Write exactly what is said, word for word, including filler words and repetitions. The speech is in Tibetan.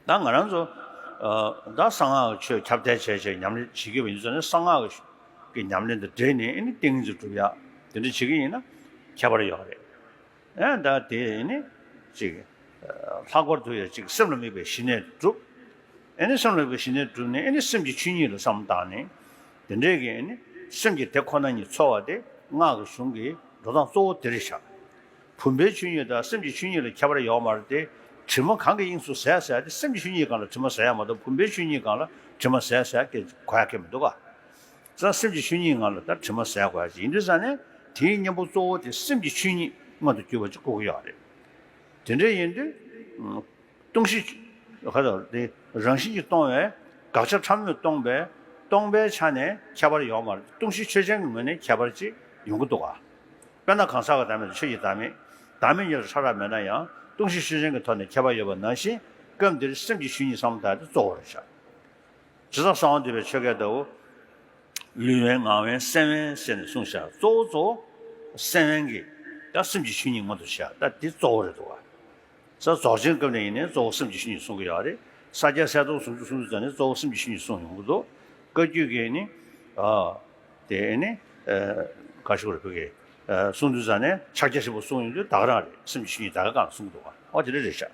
ད་ང་རང་ཚོ་ཨ་ད་གསང་སྔགས་ཀྱི་ཆོས་ཁྱབ་གདལ་བྱས་བྱས་ཉམས་ལེན་བྱེད་ཀྱི་ཡོད་པ་ཡིན་ཙང་ནས། གསང་སྔགས་ཀྱི་ཉམས་ལེན་དང་འབྲེལ་ནས་ཨ་ནི་ཏིང་ངེ་འཛིན་སྒྲུབ་ཡག་དེ་འདྲ་བྱེད་ཀྱི་ཡིན་ན་ཁྱད་པར་ཡོད་རེད། ཨ་ད་དེ་ཨ་ནི་ཅིག་ལྷག་པར་དུ་ཡང་ཅིག་སེམས་ལ་དམིགས་པའི་ཞི་གནས་སྒྲུབ། ཨ་ནི་སེམས་ལ་དམིགས་པའི་ཞི་གནས་བསྒྲུབས་ནས་ཨ་ནི་སེམས་ཀྱི་ཆོས་ཉིད་ལ་བསམ་བཏང་ནས། དེ་འདྲའི་གི་ཨ་ནི་སེམས་ཀྱི་དེ་ཁོ་ན་ཉིད་ཚོལ་བ་དེ་སྔགས་ཀྱི་གཞུང་གི་འགྲོ་སྟངས་གཙོ་བོ་དེ་རེད་ཤག་བུམ་པའི་ཆོས་ཉིད་དང་སེམས་ཀྱི་ཆོས་ཉིད་ལ་ཁྱད་པར་ཡོད་མ་རེད་དེ། དྲི་མ་གང་གིས་དབྱིངས་སུ་ཟད་ཟེར་ཏེ། སེམས་ཀྱི་ཆོས་ཉིད་སྒང་ལ་དྲི་མ་ཟད་ཡག་མ་གཏོགས་བུམ་པའི་ཆོས་ཉིད་སྒང་ལ་དྲི་མ་ཟད་ཟེར་ཡག་གི་གོ་ཡག་གི་མི་འདུག་ག་ཙང་སེམས་ཀྱི་ཆོས་ཉིད་སྒང་ལ་ད་དྲི་མ་ཟད་དགོས་ཡག་ཅིག་ཡིན་དུས་ཙང་ནས། དེའི་གཉེན་པོ་གཙོ་བོ་དེ་སེམས་ཀྱི་ཆོས་ཉིད་མངོན་དུ་གྱུར་པ་ཅིག་དགོས་ཀྱི་ཡོད་རེད། དེ་འདྲ་ཡིན་དུས། ཨ། སྟོང་གཞི། ག་ད་དེ་རང་བཞིན་གྱིས་སྟོང་བས། དགག་བྱ་ཕྲ་མོས་སྟོང་པས། སྟོང་པའི་ཆ་ནས་ཁྱད་པར་ཡོད་མ་རེད། སྟོང་གཞི་ཆོས་ཅན་གྱི་ངོས་ནས་ཁྱད་པར་ཅིག་ཡོང་གི་འདུག་ག་དཔེར་ན་གང་ཟག་གི་བདག་མེད་དང་ཆོས་ཀྱི་བདག་མེད། བདག་མེད་གཉིས་ལ་ཕྲ་རགས་མེད་ན་ཡང་། སྟོང་གཞི་ཆོས་ཅན་གྱི་ཐོག་ནས་ཁྱད་པར་ཡོད་པ་ནང་བཞིན། སྐབས་འདིར་སེམས་ཀྱི་ཆོས་ཉིད་བསམ་བློ་བཏང་ཡག་དེ་གཙོ་བོ་རེད་ཤག་བྱས་ཙང་གསང་བ་འདུས་པའི་ཆོ་གས་ད་འོ། ལུས་དབེན་ངག་དབེན་སེམས་དབེན་ཟེར་ནས་གསུངས་ཤག་གཙོ་བོ་གཙོ་བོ་སེམས་དབེན་གྱི་ད་སེམས་ཀྱི་ཆོས་ཉིད་མངོན་དུ་བྱས་ཡག་ད་འདི་གཙོ་བོ་རེད་འདུག་ག་ས་རྫོགས་ཆེན་སྐབས་ནས་ཡིན་ནའི་གཙོ་བོ་སེམས་ཀྱི་ཆོས་ཉིད་གསུང་གི་ཡོད་རེད། ས་སྐྱ་གསལ་སྟོང་ཟུང་འཇུག་གསུང་དུས་ཙང་ནས་གཙོ་བོ་སེམས་ཀྱི་ཆོས་ཉིད་གསུང་ཡོང་གི་འདུག་བཀའ་བརྒྱུད་ཀྱི་ནི། ཨ། དེ་ནི། ཨ། ག་ཞུ་རེད། བོད་ཀྱི། ཨ། གསུང་དུས་ཙང་ནས་ཕྱག་རྒྱ་ཧྲིལ་པོ་གསུང་ཡོང་དུས་ད་ག་རང་རེད། སེམས་ཀྱི་ཆོས་ཉིད་ད་ག་གང་གསུང་འདུག་ག་ཨོ་དེ་འདྲ་རེད་ཤག